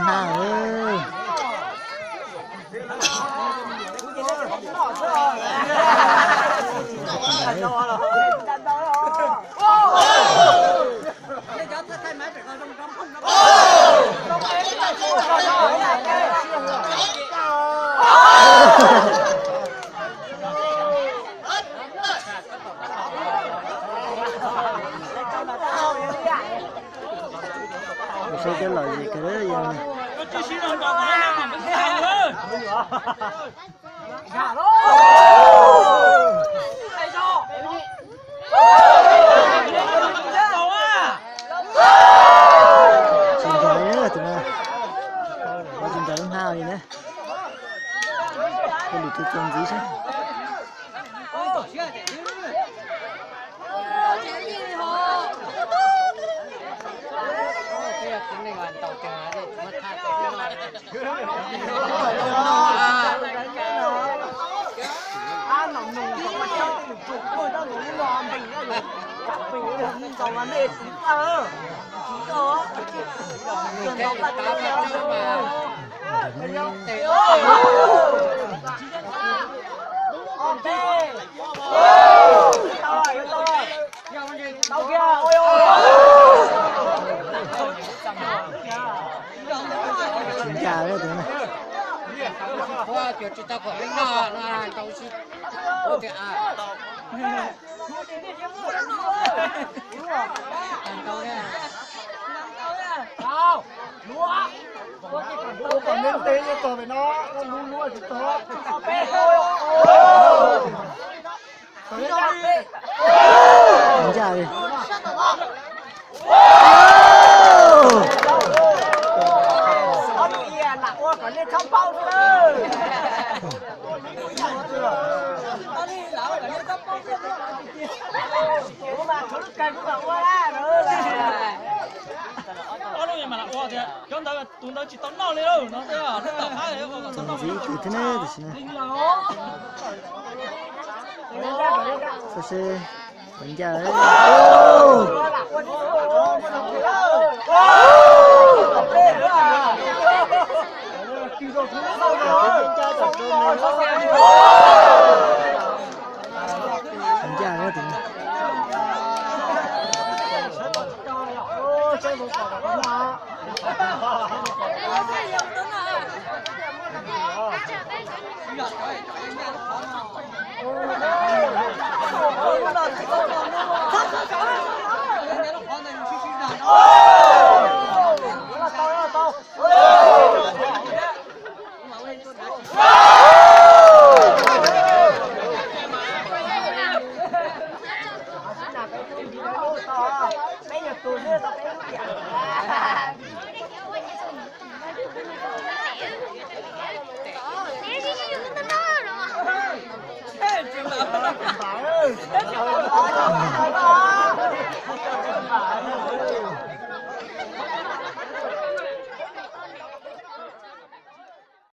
Haj, sau cov lom zem kawg yog. Tsis nrog tus no, tsis nrog lub haj li na. Ua lwm tus txuas ntxiv seb. Tsis ncaj li tus no. Ua kom ntev ntev nyob txog pem no, luaj luaj tsis txog. Ncaj li. Ob lub mas lam ua tias cov ntawd tus ntawd tsis tau noj li no. Ntxiv kawg thiab ne, tam sim no. Xav seb puas ncaj. Ncaj tus no.